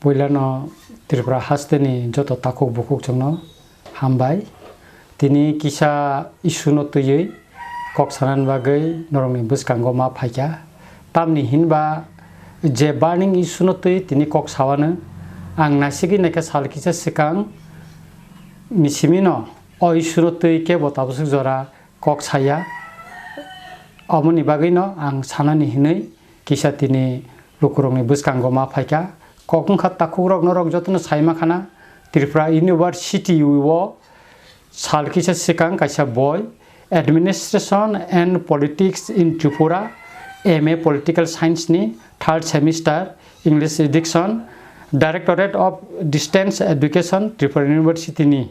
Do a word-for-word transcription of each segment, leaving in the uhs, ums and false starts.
Puilano Tripura hasteni joto takhuk bukhuk chwngno hambai. Tini kisa issue no twiwi kok sanani bagwi norokni bwskango ma phaikha. Tamni hinba je burning issue no twi tini kok sawano ang naisigwi naikha sal kisa swkang ni simino o issue no twi kebo tabaswk jora kok saya. Omoni bagwino ang sanani hinwi kisa tini lukurokni bwskango ma phaikha. Kok wngkha takhukrok norok jotono saima khana Tripura University o sal kisa swkang kaisa boi Administration and Politics in Tripura, M A Political Science ni third semester, English edition, Directorate of Distance Education, Tripura University ni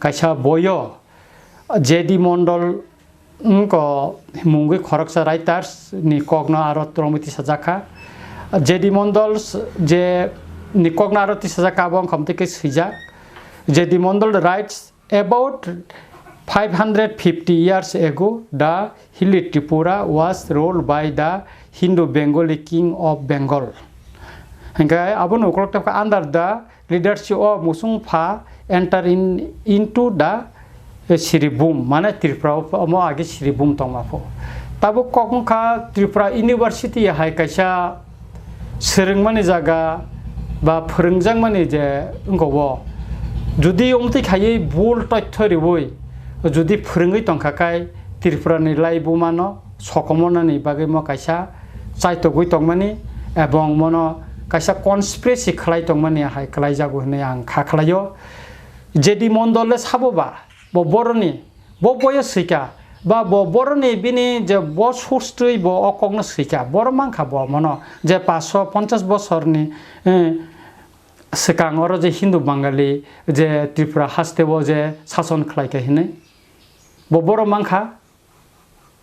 kaisa boio J D Mondol wngko mungwi khoroksa writers ni kokno aro twrwngwi tisajak kha. J D Mondol s-, je ni kokno aro tisajak kha, abo wngkha omtwi khe swijak. J D Mondol writes, "About five hundred fifty years ago, the hilly Tripura was ruled by the Hindu Bengali king of Bengal." Hingke abono ukolok tongkha, under the leadership of Musung Pha enter in, into the, eh, Siribhum, mane Tripura o, omo age Siribhum tongma pho. Tabuk kok wngkha Tripura University hai kaisa swrwngmani jaga ba phwrwngjakmani je wngkha o. Jodi omtwi khaiwi bul toitho riwi jodi phwrwngwi tongkha kai Tripura ni laibuma no sokomornani bagwi mo kaisa chaitogwi tongmani ebong mono kaisa conspiracy khlai tongmani hai khlaijago hinwi ang kha khlaio. J D Mondol le sabo ba, bo boroni, bo boyo swika, ba bo boroni bini je bo source twi bo o kokno swika, boro mankha bo mono je paanch sho ponchash bosorni, eh, swkang oro je Hindu Bangali je Tripura haste o je sason khlaikha hinwi. Bo boro mankha,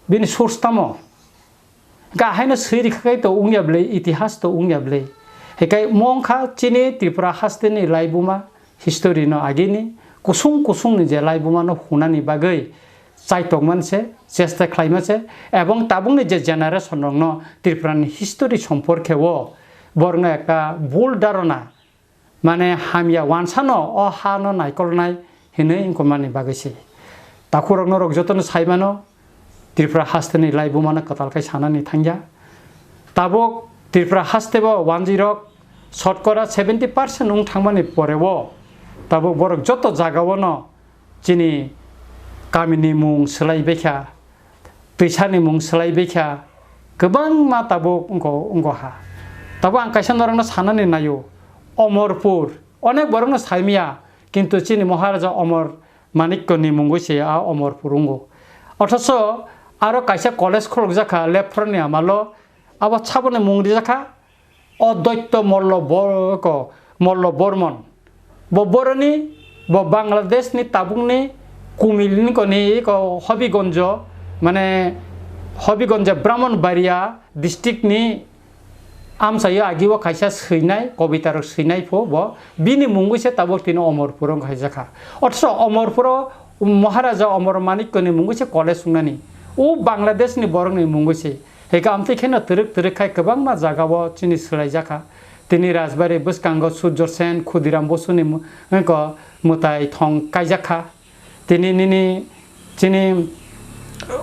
bini source tamo? Ga haino swi rikha khai to wngya bwle, itihas to wngya bwle. Hekai mo wngkha chini Tripura hasteni laibuma, history no agini kusung kusungni je laibuma no hunani bagwi chaitokman se, chesta khlaima se, ebong tabukni je generation rokno Tripura ni history somporkhe o borokno ekta bul dharana, mane hamya wansano o ha no naikolnai hinwi wngkukmani bagwi se. Takhurok norok jotono saimano, Tripura hasteni laibumano kwtal khai sanani thangya. Tabuk Tripura hastebo wanjwirok sotkora seventy percent wng thangmani porebo tabuk borok joto jagao no chini kamini mung swlaibaikha, twisani mung swlaibaikha, kwbangma tabuk wngko, wngko ha. Tabuk ang kaisa norokno sanani naio, Omorpur, onek borokno saimya, kintu chini Maharaja Omor Manikyoni mungwi se a Omorpur wngo. Othocho aro kaisa college khulukjakha Lephroni amalo, abo saboni mung rijakha, Odoitto Mollo Bo-, ko, Mollo Bormon. Bo boroni, bo Bangladeshni tabukni Kumilni koni ko Hobigonjo, mane Hobigonjo Brahmanbaria districtni amchaio agio kaisa swinai, kobitarok swinai pho bo, bini mungwi se tabuk tini Omorpuro wngkha kaijakha. Othocho Omorpuro Maharaja Omor Manikyoni mungwi se college wngnani. O Bangladeshni borokni mungwi se. Hika amtwi kheno twrwk twrwk khai kwbangma jagao chini swlaijakha. Tini Rajbari bwskango Surjo Sen, Khudiram Bosuni mu-, ko mwtai thong kaijakha. Tini nini chini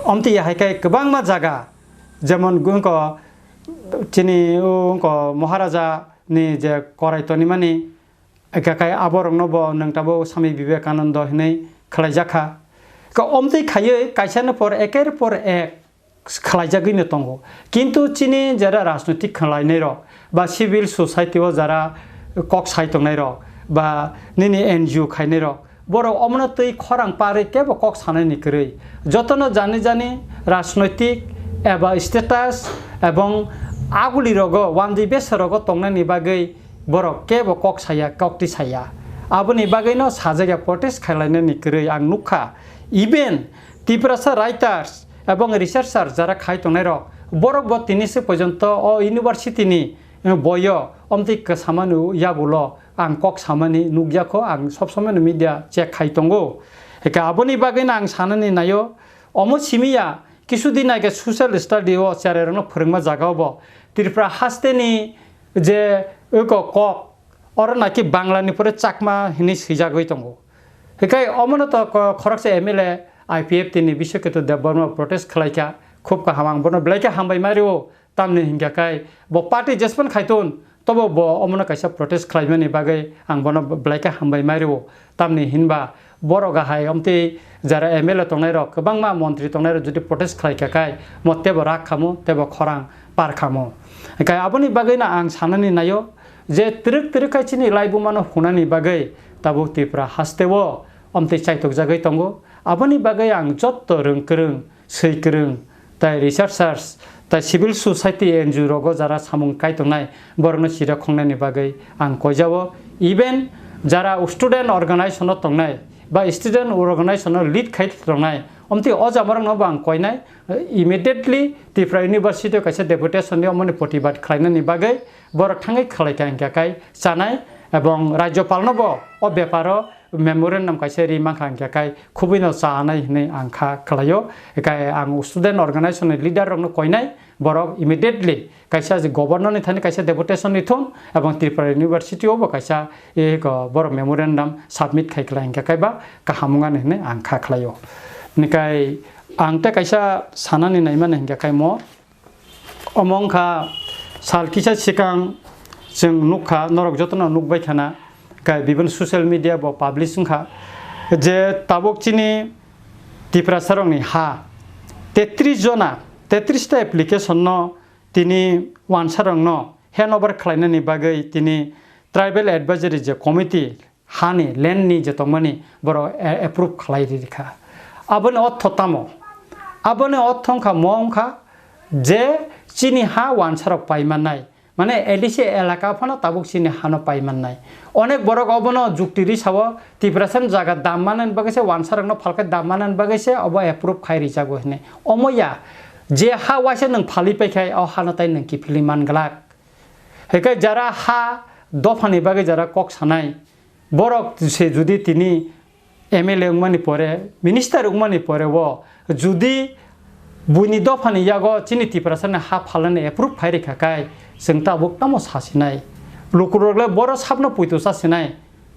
omtwi hai khai kwbangma jaga, jemon wngko chini wngko Maharaja ni je korai tonimani, eka kai aborokno bo nwng tabuk Swami Vivekananda hinwi khlaijakha. Ka omtwi khaiwi kaisani por eker por ek khlaijagwino tongo. Kintu chini jara rajnoitik khlainairok ba civil society o jara kok sai tongnairok ba nini N G O khainairok, borok omono twi khorang parwi kebo kok sanani kwrwi. Jotono jani jani rajnoitik eba status ebong agulirogo, wandi besarogo tongnani bagwi borok kebo kok saya, kok tisaya. Aboni bagwino sajagya protest khlainani kwrwi ang nukha. Even Tiprasa writers ebong researcher jara khai tongnairok, borok bo tini se porjonto o university ni, eh, boyo omtwi kwsamani yagulo ang kok samani nukjakho, ang sob somoino media check khai tongo. Eke aboni bagwino ang sanani naio, omo simiya kisu din age social study o cherai rokno phwrwngma jagao bo Tripura hasteni je eko kok oro naki Bangla ni pore Chakma hinwi swijagwi tongo. Hikai omono to ko-, khoroksa M L A I P F T ni Biswaketu Debbarma protest khlaikha, khub kaham, ang bono belai khe hambai ma rio, tamni hinkha khai bo party jespan khaiton, tobo bo omono kaisa protest khlaimani bagwi ang bono belai khe hambai ma rio, tamni hinba borok ahai omtwi jara M L A tongnai rok, kwbangma montri tongnai rok jodi protest khlaikha khai mo tebo rak khamo, tebo khorang par khamo. Hikai aboni bagwino ang sanani naio je twrwk twrwk khai chini laibumano hunani bagwi tabuk Tripura hasteo omtwi chaitokjagwi tongo. Aboni bagwi ang jotto rwng kwrwng, swi kwrwng, tai researchers, tai civil society N G O rogo jara samung kai tongnai, borokno chira khongnani bagwi ang koijao. Even jara student organization-o tongnai ba student organization-o lead khai tongnai, omtwi o jamarokno bo ang koinai, immediately Tripura University-o kaisa deputation-ni omoni protibad khlainani bagwi borok thangwi khlaikha hinkha khai chanai, ebong Rajyopal-no bo o beparo memorandum kaisa ri mankha hinkha khai khubui no chanai hinwi ang kha khlaio. Hikai ang student organization ni leader rokno koinai, borok immediately kaisa je governor ni thani kaisa deputation ni thun ebong Tripura University o bo kaisa e ko borok memorandum submit khai khlai hinkha khai ba kaham wngani hinwi ang kha khlaio. Hikai ang te kaisa sanani naimani hinkha khai mo Omo wngkha sal kisa sikang chwng nukha, norok jotono nukbai khana, kai bibini social media bo publish wngkha je tabuk chini Tiprasarokni ha tetris jona, tetris ta application no tini wansarokno hand over khlainani bagwi tini tribal advisory je committee hani land ni je tongmani borok a-, approve khlai ri kha. Aboni ortho tamo? Aboni ortho wngkha mo wngkha je chini ha wansarok pai mannai, mane A D C elaka phano tabuk chini hano pai mannai. Onek borok obono jukti ri sao, Tiprasani jaga dam manani bagwi se wansarokno phalkhe dam manani bagwi se obo approve khai rijago hinwi. Omo ya, je ha waisa nwng phali paikhe o hano tai nwng kiphilwi man glak. Hinkhe jara ha dophani bagwi jara kok sanai, borok se judi tini M L A wngmani pore, minister wngmani pore o judi buini dophani yago chini Tiprasani ha phalnani approve phai rikha kai, chwng tabuk tamo sasinai? Lukurok le boro sabno puitu sasinai.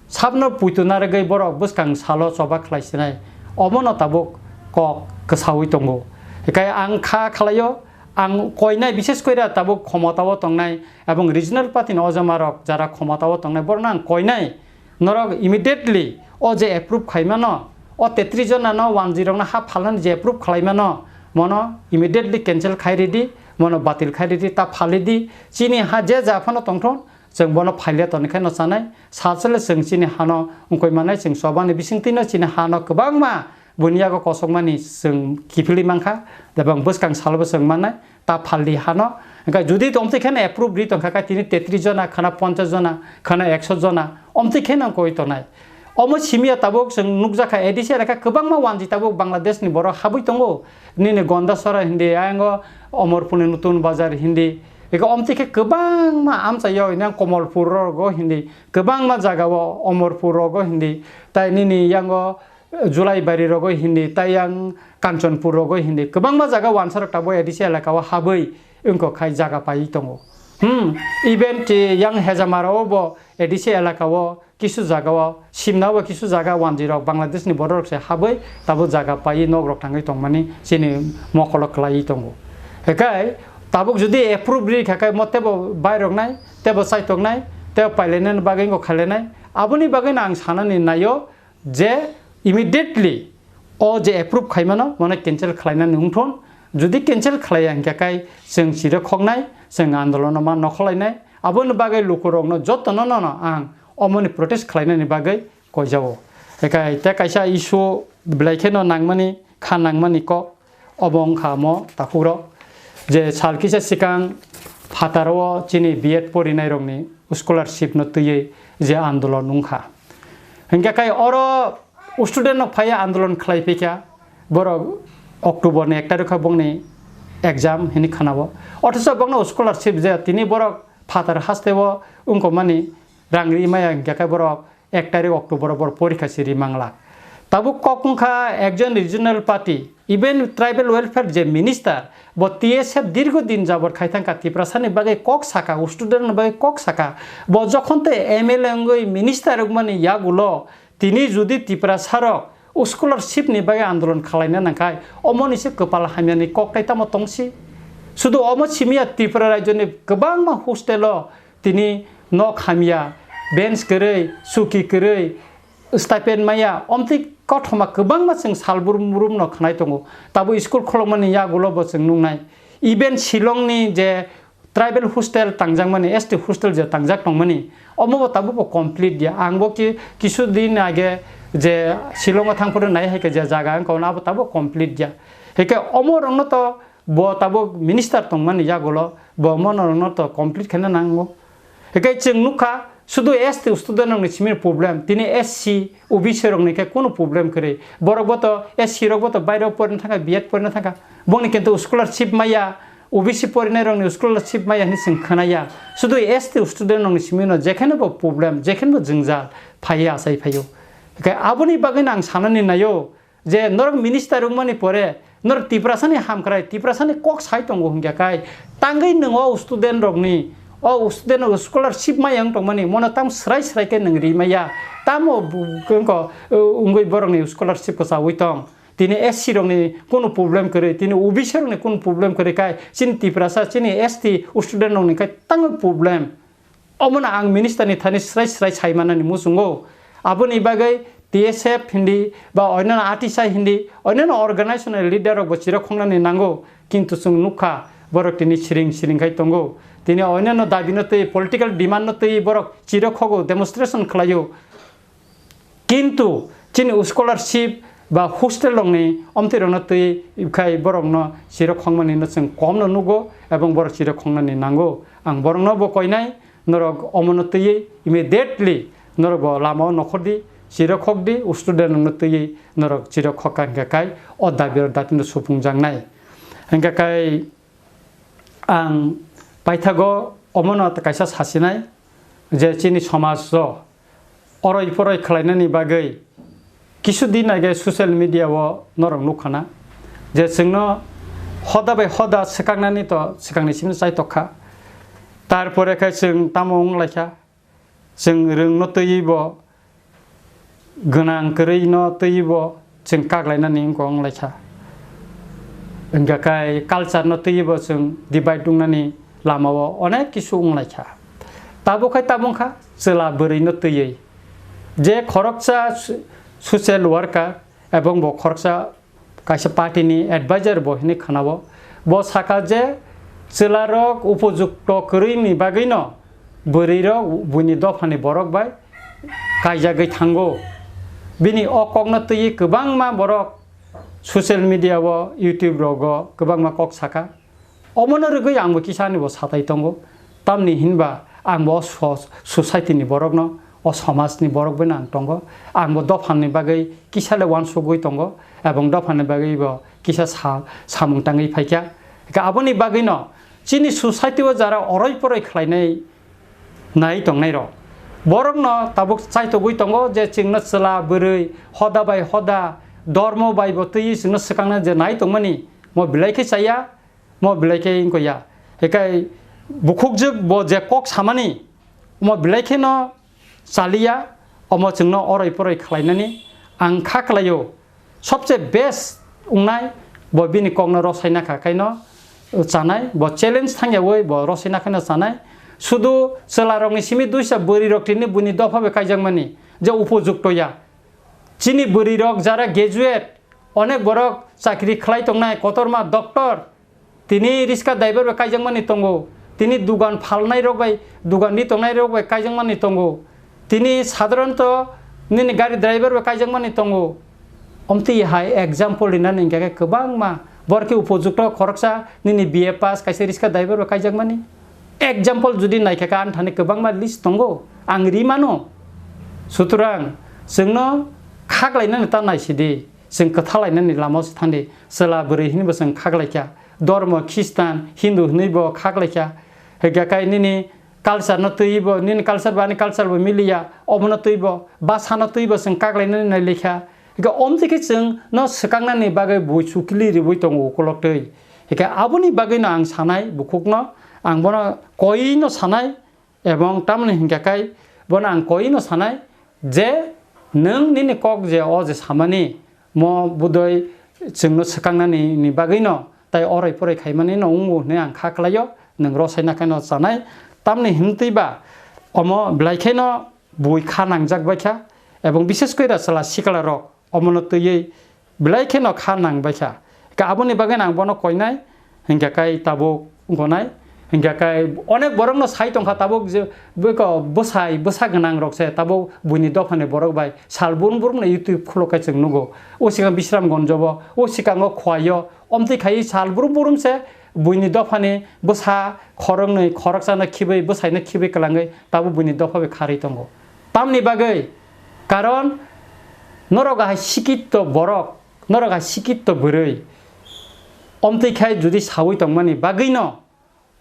Sabno puitu narwgwi borok bwskang salo choba khlai sinai, omono tabuk kok kwsaui tongo. Hikai ang kha khlaio, ang koinai, bishes koira tabuk khomotao tongnai ebong regional party ni ojamarok jara khomotao tongnai, borokno ang koinai, norok immediately o je approve khaimano, o tetris jona no wanjwi rokno ha phalnani je approve khlaimano, mono immediately cancel khai ridi, mono batil khai ridi, ta phali di. Chini ha je ja phano tongthon, chwng bono phaile tonikhai no chanai, salsale chwng chini hano wngkoi manai, chwng chobani bisingtwino chini hano kwbangma buini yago kosokmani chwng kiphilwi mankha, ebong bwskang salobo chwng mannai, ta phaldi hano. Hinkhe judi omtwi kheno approve ri tongkha kha tini tetris jona, khana ponchash jona, khana ekso jona, omtwi kheno wngkoi tonai. Omo simiya tabuk chwng nukjakha A D C elaka kwbangma wanjwi tabuk Bangladesh ni borok habwi tongo. Nini Gondasora hindi, ayang o Omorpur ni Nutun Bazar hindi. Eko omtwi khe kwbangma amchaio, nang Komolpur rogo hindi, kwbangma jagao Omorpur rogo hindi, tai nini yango Julaibari rogo hindi, tai yang Kanchanpur rogo hindi, kwbangma jaga wansarok tabuk A D C elakao habwi wngkok khai jaga paiwi tongo. Hmm, even yang Hejamarao bo A D C elakao kisu jagao, Simnao bo kisu jaga wanjwirok Bangladeshni bororok se habwi tabuk jaga paiwi nokrok thangwi tongmani chini mokolo kwlaiwi tongo. Hikai tabuk jodi approve ri kha khe mo tebo bairoknai, tebo chaitoknai, tebo pailainani bagwi wngkok khailainai. Aboni bagwino ang sanani naio je immediately o je approve khaimano, mane cancel khlainani wngthon. Jodi cancel khlaiya hinkhe kai chwng chire khoknai, chwng andolono ma nokholainai. Aboni bagwi lukurokno jotono nono ang omoni protest khlainani bagwi koijao. Ekai te kaisa issue belai kheno nangmani, kha nangmani kok, obo wngkha omo taphukrok. Je sal kisa sikang phataro chini B Ed porinairokni scholarship no twiwi je andolon wngkha. Hinkhe kai oro student rok phaiya andolon khlai phikha, borok October ni ek tarikh o bongni exam hinwi khanao. Othocho bongno scholarship je tini borok phatar hasteo wngkokmani rang ri maya hinkhe khe borok ek tarikh October o borok porikha se ri mangla. Tabuk kok wngkha ekjon regional party, even tribal welfare je minister, bo T S F dirgo din jabor khai thangkha, Tiprasani bagwi kok saka, student ni bagwi kok saka. Bo jokhon tei M L A wngwi minister wngmani yagulo tini judi Tiprasarok scholarship ni bagwi andolon khwlaina nangkhai, omoni se kwpal hamyani kok tai tamo tongsi? Sudu omo simiya, Tripura rajyoni kwbangma hostel o tini nok hamya, bench kwrwi, chuki kwrwi, stipend maya, omtwi kothoma kwbangma chwng sal brum brum no khwnai tongo. Tabuk school kholokmani yagulo bo chwng nuknai. Even Shillong ni je tribal hostel tangjakmani, S T hostel je tangjak tongmani, omo bo tabuk bo complete ya. Ang bo ki-, kisu din age je Shillong o thang phuru nai hai khe je jaga wngkha, abo tabuk complete ya. Hai khe omo rokno to bo tabuk minister tongmani yagulo bo mono rokno to complete khaina nango. Hikai chwng nukha, sudu S T student rokni simi problem, tini S C, O B C rokni khe kunu problem kwrwi. Borok bo to, S C rok bo to bairo porina thangkha, B Ed porina thangkha. Bongni kintu scholarship maya, O B C porinai rokni scholarship maya hinwi chwng khwnaya. Sudu S T student rokni simi no jekheno bo problem, jekheno bo jwngjal phaiya, achai phaio. Hikai aboni bagwi no ang sanani naio, je norok minister wngmani pore norok Tiprasani hamkrai, Tiprasani kok sai tongo hwnkhe kai tangwi nwng o student rokni, o student rok scholarship maya wng tongmani mono tam srai srai khe nwng ri maya, tamo bu-, wngko, wngwi borokni scholarship kwchaui tong. Tini S C rokni kunu problem kwrwi, tini O B C rokni kunu problem kwrwi kai chini Tiprasa, chini S T student rokni kai tangwi problem. Omono ang minister ni thani srai srai sai manani muchungo. Aboni bagwi T S F hindi ba oinano atisai hindi, oinano organization ni leader rok bo chirok khongnani nango, kintu chwng nukha borok tini siring siring khai tongo. Tini oinano dabi no twi, political demand no twi borok chirok khogo, demonstration khlaio. Kintu chini scholarship ba hostel rokni omtwi rokno twi khai borokno chirok khongmani no chwng kom no nugo ebong borok chirok khongnani nango. Ang borokno bo koinai, norok omono twiwi immediately norok bo lama o nokhor di, chirok khok di, student rokno twiwi norok chirok khok kha hingkha khai o dabi rok datino supung jaknai. Hingkha khai ang paithago omono kaisa sasinai je chini somaj o oroi poroi khlainani bagwi kisu din age social media o norok nukha na je chwngno hoda bai hoda swkaknani to swkangni simi chaitok kha. Tarpore khe chwng tamo wng lai kha, chwng rwngno twiwi bo gwnang kwrwi no twiwi bo chwng kak lainani wngkha wng lai kha. Hingkha khai culture no twiwi bo chwng divide wngnani lama o onek kisu wng lai kha. Tabuk khai tabuk kha chwla bwrwi no twiwi. Je khoroksa so-, social worker ebong bo khoroksa kaisa party ni advisor bo hinwi khwnao. Bo sakha je chwla rok upojukto kwrwi ni bagwi no bwrwi rok buini dopha ni borok bai kaijagwi thango. Bini o kok no twiwi kwbangma borok social media o, YouTube rogo kwbangma kok sakha. Omono rwgwi angbo kisa ani bo satai tongo. Tamni hinba angbo o so-, society ni borokno, o somaj ni borok bai no ang tongo. Angbo dopha ni bagwi kisa le uansugwi tongo, ebong dopha ni bagwi bo kisa sa-, samung tangwi phaikha. Hingkhe aboni bagwi no chini society o jara oroi poroi khlainai nai tongnai rok, borok no tabuk chaitogwi tongo je chwngno chwla bwrwi, hoda bai hoda, dormo bai bo twiwi chwngno swkangna je nai tongmani, mo belai khe chaya. Mo belai khe wngkha ya. Hikai bukhukjwk bo je kok samani, omo belai kheno chaliya, omo chwngno oroi poroi khlainani ang kha khlaio. Sobse best wngnai bo bini kokno rosai nakha khaino chanai, bo challenge thangyawi bo rosai nakhaino chanai. Sudu chwlarokni simi duisa bwrwirok tini buini dopha bai kaijakmani je upojukto ya. Chini bwrwirok jara graduate, onek borok chakri khlai tongnai, kotorma doctor, tini riska driver bai kaijakmani tongo, tini dugan phalnai rok bai, dugan ri tongnai rok bai kaijakmani tongo, tini sadharanto nini gari driver bai kaijakmani tongo. Omtwi hai example rinani hingkha khe kwbangma, borok khe upojukto khoroksa nini B A pass kaisa riska driver bai kaijakmani. Example jodi naikha khe ani thani kwbangma list tongo, ang ri mano. Sutrang chwngno khaklainani ta naisidi, chwng kwthalainani lamao se thangdi. Chwla bwrwi hinwi bo chwng khaklaikha, dormo Khristan, Hindu hinwi bo khaklaikha. Hwnkhe kai nini culture no twiwi bo, nini culture bo ani culture bo miliya, omono twiwi bo, bhasha no twiwi bo chwng khaklainani nailaikha. Hingke omtwi khe chwng no swkaknani bagwi bui chukli riwi tongo ukolok twi. Hingke aboni bagwino ang sanai bukhukno, ang bono koino sanai, ebong tamoni hingka kai bono ang koino sanai je nwng nini kok je o je samani mo budoi chwngno swkaknani ni bagwino tai oroi poroi khaimani no wngo hwnwi ang kha kwlaio, nwng rosai nakheno chanai. Tamni himtwi ba omo belai kheno bui kha nangjak baikha, ebong bishes koi ra chwla sikla rok omono twiwi belai kheno kha nang baikha. Ka aboni bagwi ang bono koinai, hingka kai tabuk gonai, hingka kai onek borokno sai tongkha tabuk je bwko bwsai bwsa gwnang rok se tabuk buini dophani borok bai sal burum burum no YouTube khulo kai chwng nugo. O sikang Bisramganjo bo, o sikango Khowai o, omtwi khai sal burum burum se buini dophani bwsa khoroknwi khoroksano khibwi bwsaino khibwi kwlangwi tabuk buini dopha bai kharwi tongo. Tamni bagwi? Karon norok hai sikitto borok, norok hai sikitto bwrwi, omtwi khai judi sawi tongmani bagwino,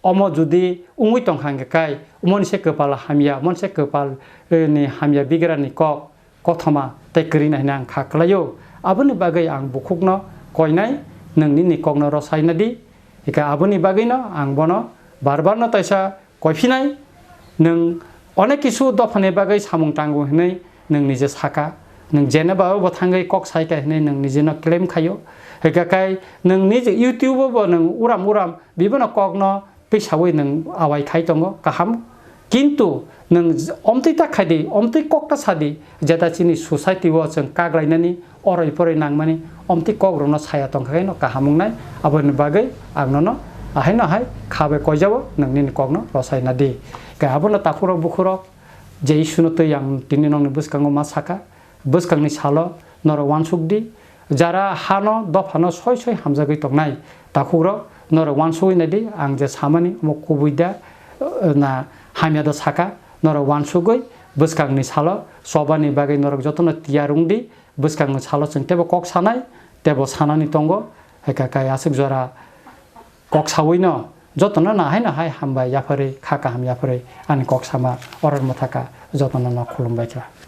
omo judi wngwi tongkha hingke kai, omoni se kwpal hamya, omoni se kwpal, eh, ni hamya bigrani kok, kothoma tei kwrwina hwnwi ang kha kwlaio. Aboni bagwi ang bukhukno koinai, nwng nini kokno rosai nadi. Hingke aboni bagwino ang bono bar barno taisa koiphinai, nwng onek kisu dophani bagwi samung tango hwnwi nwng nije saka, nwng jeneba bo thangwi kok saika hwnwi nwng nijeno claim khaio. Hingke kai nwng nije YouTube o bo nwng uram uram bibono kokno twisawi nwng awai khai tongo, kaham. Kintu nwng omtwi ta khaidi, omtwi kok ta sadi, jeta chini society o chwng kaglainani, oroi poroi nangmani, omtwi kokrokno saya tongkha khe no kaham wngnai. Aboni bagwi ang nono ahaino hai kha bai koijao, nwng nini kokno rosai nadi. Khe abono takhukrok bukhurok, je isuno twi ang tini nokni bwskango ma saka, bwskangni salo norok uansuk di, jara hano dophano soi soi hamjagwi tongnai takhukrok, norok uansugwi naidi, ang je samani omo kubui da, eh, na hamya da saka, norok uansugwi bwskangni salo chobani bagwi norok jotono tiyar wng di, bwskangni salo chwng teibo kok sanai, teibo sanani tongo, hai kha kai aswk jora kok sawino jotono nahai nahai hambai yapharwi, kha kaham yapharwi ani kok sama oror mwthaka jotono no khulumbai kha.